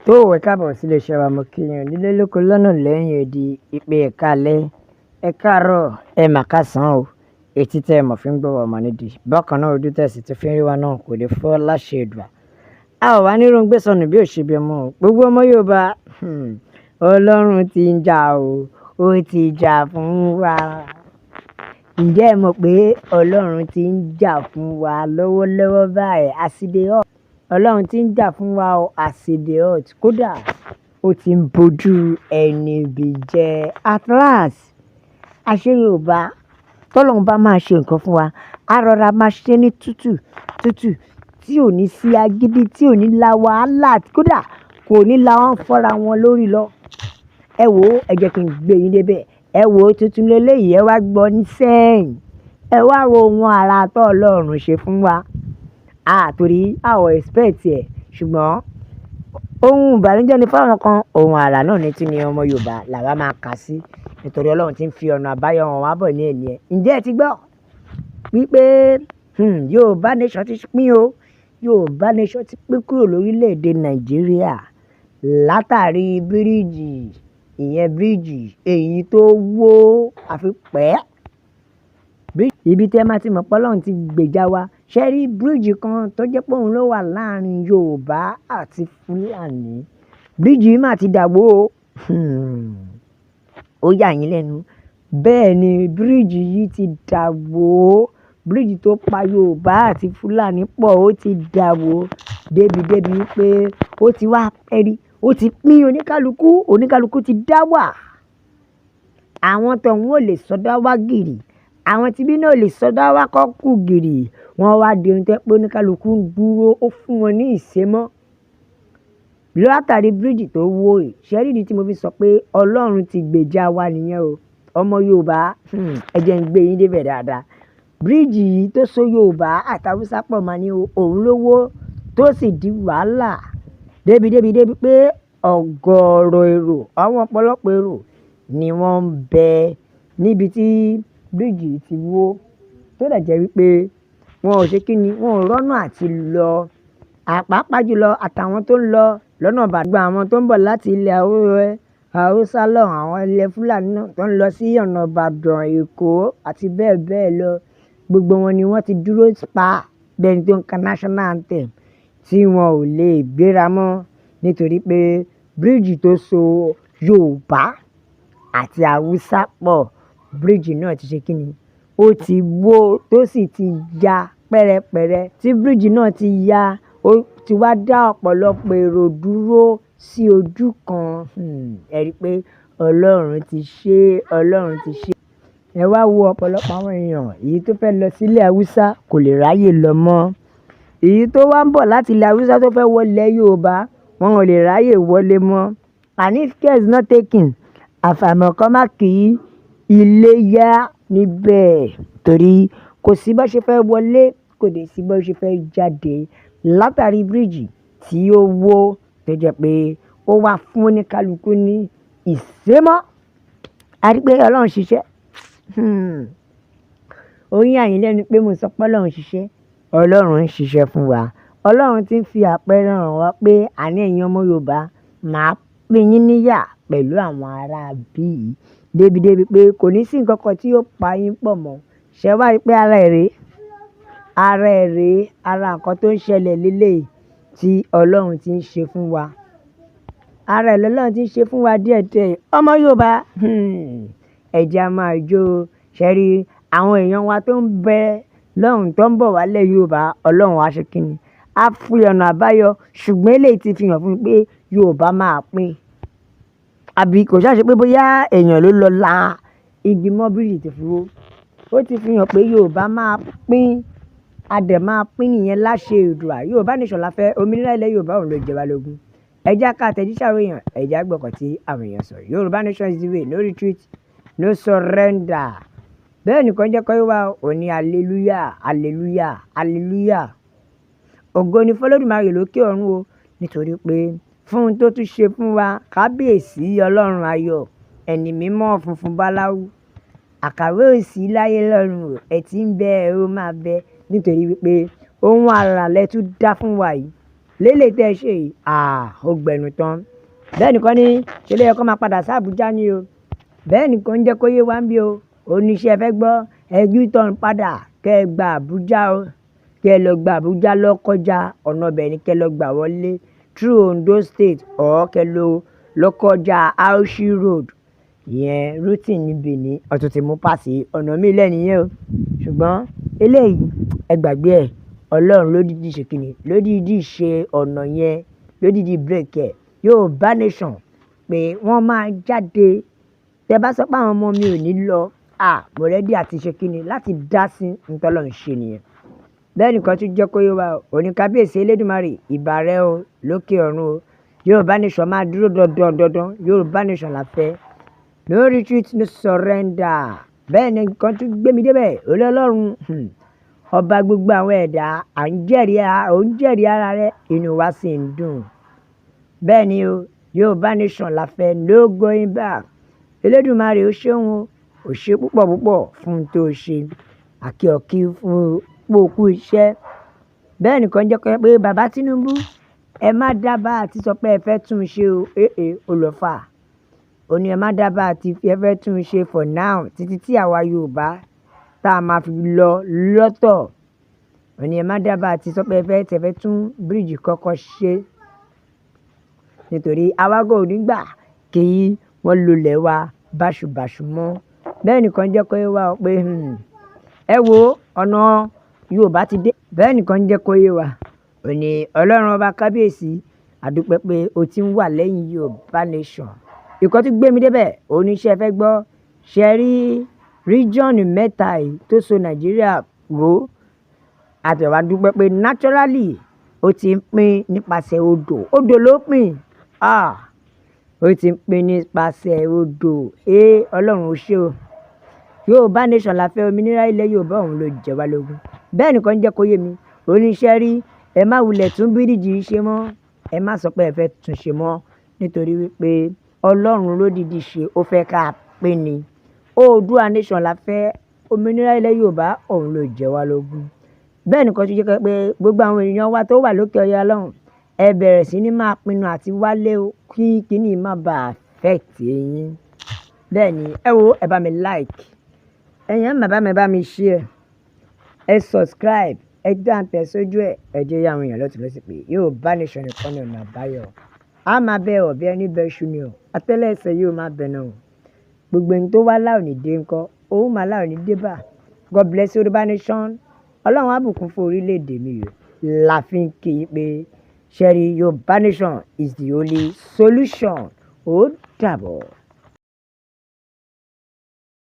Tó ẹ káàbọ̀ sí iléeṣẹ́ wa. Mo kí yín nílé lóko lọ́nà lẹ́yìn odi ìpè. Ẹ káalẹ́, ẹ káàárọ̀, ẹ mà káàsán o. Etí tẹ́ ẹ mọ̀ fi ń gbọ́ ọmọ nídìí bákan náà, ojú tẹ̀sí tó fi ń rí wa náà kò lè fọ́ láṣẹ Èdùà. A ò wá ní irun gbé sọnù bí òṣèbí ọmọ o. Gbogbo ọmọ Yorùbá, Ọlọ́run ti ń jà o, ó ti jà fún wa. Ǹjẹ́ ẹ mọ̀ pé Ọlọ́run ti ń jà fún wa lọ́wọ́lọ́wọ́ báyìí? As e dey hot, Ọlọ́run ti ń jà fún wa o, as e dey hot. Kódà ó ti ń bojú ẹni ibi jẹ́. At last, àṣé Yorùbá, tọ́lọ́run bá máa ṣe nǹkan fún wa, á rọra máa ṣe ní tútù tútù tí ò ní sí agídí, tí ò ní la wàhálà, kódà kò ní la wọ́n fọ́ra wọn lórí lọ. Ẹ wò ó, ẹ jẹ́ kí n gbé yín débẹ̀. Ẹ wò ó, tuntun leléyìí. Ẹ wá gbọ́ ní sẹ́yìn, ẹ wá wo ohun àrà tó Ọlọ́run ṣe fún wa. Torí a ò expect ẹ̀, ṣùgbọ́n ohun ìbànújẹ́ ni fáwọn kan, ohun àrà náà ní tún ní ọmọ Yorùbá làwa máa kà sí, nítorí Ọlọ́run ti ń fi ọ̀nà àbáyọ hàn wá bọ̀ ní ẹ̀ní ẹ̀. Ǹjẹ́ ẹ ti gbọ́ wípé Yorùbá nation ti pín o? Yorùbá nation ti pín kúrò lórílẹ̀‐èdè Nàìjíríà látàrí bíríìjì, ìyẹn bíríìjì èyí tó wó àfi pẹ́. Ibi tí ẹ máa ti mọ̀ pé Ọlọ́run ti gbèjà wa, ṣé rí bíríìjì kan tó jẹ́ pé òun ló wà láàrin Yorùbá àti Fúlàní? Bíríìjì yìí mà ti dàwó o. Ó yà yín lẹ́nu. Bẹ́ẹ̀ ni, bíríìjì yìí ti dàwó. Bíríìjì tó pa Yorùbá àti Fúlàní pọ̀, ó ti dàwó débi débi wípé ó ti wá ẹ̀rí, ó ti pín oníkálukú, oníkálukú ti dá wà. Àwọn tọ̀hún ò lè sọdá wá gìrì, àwọn tibí náà ò lè sọdá wá kọ́ kù gìrì. Wọ́n wá di ohun tó jẹ́ pé oníkálukú ń dúró, ó fún wọn ní ìsémọ́ látàrí bíríìjì tó wó yìí. Ṣé rí ìdí tí mo fi sọ pé Ọlọ́run ti gbèjà wa nìyẹn o? Ọmọ Yorùbá, ẹ jẹ́ n gbé yín débẹ̀ dáadáa. Bíríìjì yìí tó so Yorùbá àti Haúsá pọ̀ máa ní òun ló wó, tó sì di wàhálà débi débi débi pé ọ̀gọ̀ọ̀rọ̀ èrò, àwọn ọ̀pọ̀lọpọ̀ èrò ni wọ́n ń bẹ níbi tí bíríìjì yìí ti wó, tó dẹ̀ jẹ́ wípé wọn ò ṣe kíni, wọn ò rọ́nà àti lọ, pàápàá jùlọ àtàwọn tó ń lọ lọ́nà Ìbàdàn, àwọn tó ń bọ̀ láti ilẹ̀ Haúsá lọ́hùn, àwọn ilẹ̀ Fúlàní náà tó ń lọ sí ọ̀nà Ìbàdàn, Èkó àti bẹ́ẹ̀ bẹ́ẹ̀ lọ. Gbogbo wọn ni wọ́n ti dúró pa bí ẹni tó ń ka national anthem, tí wọn ò lè gbéra mọ́, nítorí pé bíríìjì tó so Yorùbá àti Haúsá pọ̀, bíríìjì náà ti ṣe kíni, ó ti wó, tó sì ti ya pẹ́rẹpẹ̀rẹ. Tí bíríìjì náà ti ya, ó ti wá dá ọ̀pọ̀lọpọ̀ èrò dúró sí ojú kan. Ẹ rí i pé Ọlọ́run ti ṣe, Ọlọ́run ti ṣe. Ẹ wá wo ọ̀pọ̀lọpọ̀ àwọn èèyàn, èyí tó fẹ́ lọ sílẹ̀ Haúsá kò lè ráyè lọ mọ́. Èyí tó wá ń bọ̀ láti ilẹ̀ Haúsá tó fẹ́ wọlé Yorùbá, wọn ò lè ráyè wọlé mọ́. And if care is not taken, àfàìmọ̀ kó má kí ilé yá níbẹ̀, torí kò sí bó ṣe fẹ́ wọlé, kò dé sí bó ṣe fẹ́ jáde látàrí bíríìjì tí ó wó, tó jẹ́ pé ó wá fún oníkálukú ní ìsémọ́. A rí pé Ọlọ́run ṣiṣẹ́. Ó yà yín lẹ́nu pé mo sọ pé Ọlọ́run ṣiṣẹ́. Ọlọ́run ń ṣiṣẹ́ fún wa. Ọlọ́run tí ń fi àpẹẹrẹ hàn wá pé àní ẹ̀yin ọmọ Yorùbá, màá pín yín níyà pẹ̀lú àwọn ará bí yìí débi débi pé kò ní sí nǹkan kan tí yóò pa yín pọ̀ mọ́. Ṣé wá rí pé ara ẹ̀ rèé? Ara ẹ̀ rèé, ara nǹkan tó ń ṣẹlẹ̀ léléyìí tí Ọlọ́run ti ń ṣe fún wa. Ara ẹ̀ lọ́lọ́run ti ń ṣe fún wa díẹ̀díẹ̀. Ọmọ Yorùbá, ẹ jẹ́ á máa jó. Ṣé rí àwọn èèyàn wa tó ń bẹ lọ́hùn tó ń bọ̀ wálẹ̀ Yorùbá, Ọlọ́run á ṣe kíni? Á fi ọ̀nà àbáyọ. Ṣùgbọ́n eléyìí ti fi hàn fún mi pé Yorùbá máa pín. Àbí kò ṣá ṣe pé bóyá èèyàn ló lọ la igi mọ́ bíríìjì tó fi wó. Ó ti fi hàn pé Yorùbá máa pín. A dẹ̀ máa pín nìyẹn láṣẹ Èdùà. Yorùbá nation la fẹ́. Òmìnira ilẹ̀ Yorùbá, òun ló jẹ wá lógún. Ẹ jẹ́ ká àtẹ̀jíṣẹ́ àwọn èèyàn, ẹ jẹ́ á gbọ́ nǹkan tí àwọn èèyàn sọ. Yorùbá nation is the way, no retreat, no surrender. Bẹ́ẹ̀ nìkan jẹ́ kó yé wa, ó ní hallelujah, hallelujah, hallelujah. Ògo ni f'Olódùmarè lókè ọ̀run o, nítorí pé fún ohun tó tún ṣe fún wa, kábíyèsí Ọlọ́run ayọ̀, ẹni mímọ́ funfun báláwú. Àkàwé ò sí láyé lọ́run o, ẹ tí ń bẹ, ó máa bẹ, nítorí wípé ohun àrà lẹ tún dá fún wa yìí. Lélẹ̀ tẹ́ ẹ ṣe yìí, ó gbẹnu tán. Bẹ́ẹ̀ nìkan ní ṣe ló yẹ kó máa padà sí Àbújá ni o. Bẹ́ẹ̀ nìkan ń jẹ́ kó yé wa ń bí o. Oníṣẹ́ fẹ́ gbọ́, ẹ U-turn padà kẹ́ ẹ gba Àbújá o. Kẹ́ ẹ lọ gba Àbújá lọ kọjá ọ̀nà ibẹ̀ ni kẹ́ ẹ lọ gbà wọlé through Ondo State or kẹ́ ẹ lọ Lọ́kọ́ja Auchi Road. Ìyẹn routing ní Benin, ọ̀tún ti mú pàṣẹ ọ̀nà míì lẹ́nu yẹn o. Ṣùgbọ́n eléyìí, ẹ gbàgbé ẹ̀. Ọlọ́run ló dìdí ṣe kíni, ló dìdí ṣe ọ̀nà yẹn, ló dìdí break ẹ̀. Yorùbá Nation pé wọ́n máa jáde. Tẹ bá sọ pé àwọn ọmọ mi ò ní lọ, mo ready àti ṣe kíni láti dá sí ohun tí Ọlọ́run ṣe nìyẹn. Bẹ́ẹ̀ nìkan tún jẹ́ kó yé wa o. Òní kábíyèsí Elédùmarè, ìbà rẹ o lókè ọ̀run o. Yorùbá Nation máa dúró dandan dandan. Yorùbá Nation la fẹ́. No retreat, no surrender. Bẹ́ẹ̀ ni nǹkan tún gbé mi débẹ̀. Olú Ọlọ́run, ọba gbogbo àwọn ẹ̀dá, à ń jẹ́rìí, ò ń jẹ́rìí ara rẹ, inú wa sì ń dùn. Bẹ́ẹ̀ ni o, Yorùbá Nation la fẹ́, no going back. Elédùmarè ó ṣeun o, ó ṣe púpọ̀ púpọ̀ fún ohun tó ṣe. Àkí ọ̀kí fún pé o kú iṣẹ́. Bẹ́ẹ̀ nìkan jẹ́ pé bàbá Tinubu, ẹ má dábàá àti sọ pé ẹ fẹ́ tún un ṣe o. Eh, ó lọ fà. Ó ní ẹ má dábàá àti ẹ fẹ́ tún un ṣe for now títí tí àwa Yorùbá tá a máa fi lọ lọ́tọ̀. Ó ní ẹ má dábàá àti sọ pé ẹ fẹ́ tẹ fẹ́ tún bíríìjì kọ́kọ́ ṣe. Nítorí àwa kò ní gbà kí wọ́n lulẹ̀ wa báṣubàṣu mọ́. Bẹ́ẹ̀ nìkan jẹ́ kó yé wa pé ẹ wo ọ̀nà Yorùbá ti dé. Bẹ́ẹ̀ nìkan jẹ́ kó yé wa. Ó ní Ọlọ́run ọba kábíyèsí, a dúpẹ́ pé o ti ń wà lẹ́yìn Yorùbá Nation. Ìkan tí gbé mi débẹ̀, oníṣẹ́ fẹ́ gbọ́. Ṣé ẹ rí region mẹ́ta yìí tó so Nàìjíríà ró? A tẹ̀ wá dúpẹ́ pé naturally ó ti ń pín nípasẹ̀ odò. Odò ló pín. Ó ti ń pín nípasẹ̀ odò. Ọlọ́run ó ṣe o. Yorùbá Nation la fẹ́, òmìnira ilẹ̀ Yorùbá òun ló jẹ wá lógún. Bẹ́ẹ̀ nìkan jẹ́ kó yé mi. Oníṣẹ́ rí, ẹ má wulẹ̀ tún bíríìjì yìí ṣe mọ́. Ẹ má sọ pé ẹ fẹ́ tún ṣe mọ́ nítorí wípé Ọlọ́run ló dìdí ṣe, ó fẹ́ ká pín ni. Oòduà Nation la fẹ́, òmìnira ilẹ̀ Yorùbá òun ló jẹ wá lógún. Bẹ́ẹ̀ nìkan tún jẹ́ pé gbogbo àwọn èèyàn wa tó wà lókè ọya lọ́hùn, ẹ bẹ̀rẹ̀ sí ní máa pinnu àti wálé o kí kíní má ba affect yín. Bẹ́ẹ̀ ni, ẹ wo, ẹ bá mi like, ẹ̀yin ẹ bá mi share, ẹ subscribe, ẹ dá tẹ̀ sójú ẹ̀, ẹ jẹ́ àwọn èèyàn lọ́tùn lósì pé Yorùbá Nation nìkan ni ọ̀nà àbáyọ. A máa bẹ ọ̀bẹ ẹni bẹ iṣu ni o. Atẹ́lẹsẹ̀ yóò máa bẹ̀ náà o. Gbogbo ẹni tó wá láò ní dé ńkọ́, òun máa láò ní dé bá. God bless Yorùbá Nation. Ọlọ́run á bùkún fún orílẹ̀-èdè mi o. La fi ń kí i pé ṣẹ́rí Yorùbá Nation is the only solution. Ó dàbọ̀.